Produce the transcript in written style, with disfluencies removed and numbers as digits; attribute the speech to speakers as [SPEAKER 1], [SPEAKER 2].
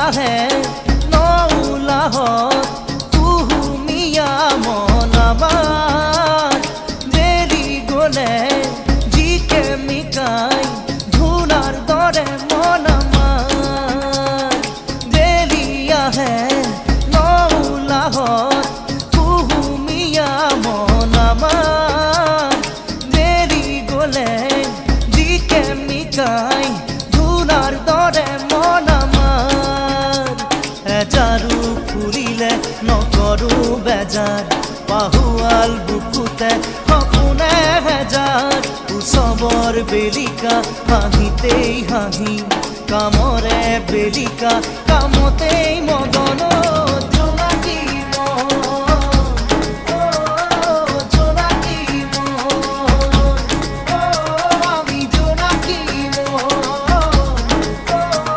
[SPEAKER 1] আহে ন উলাহত কুহুমীয়া মন আমাৰ, বেলি গ'লে জিকে মিকাই ধূনাৰ দৰে মন আমাৰ। বেলি আহে ন উলাহত কুহুমীয়া মন আমাৰ, বেলি গ'লে জিকে মিকাই ধূনাৰ দৰে মন আমাৰ। এজাৰো ফুৰিলে নকৰো বেজাৰ, পাহুৱাল বুকুতে সপোনে হেজাৰ। উৎসৱৰ বেলিকা হাঁহিতেই হাঁহি, কামৰে বেলিকা কামতেই মগন।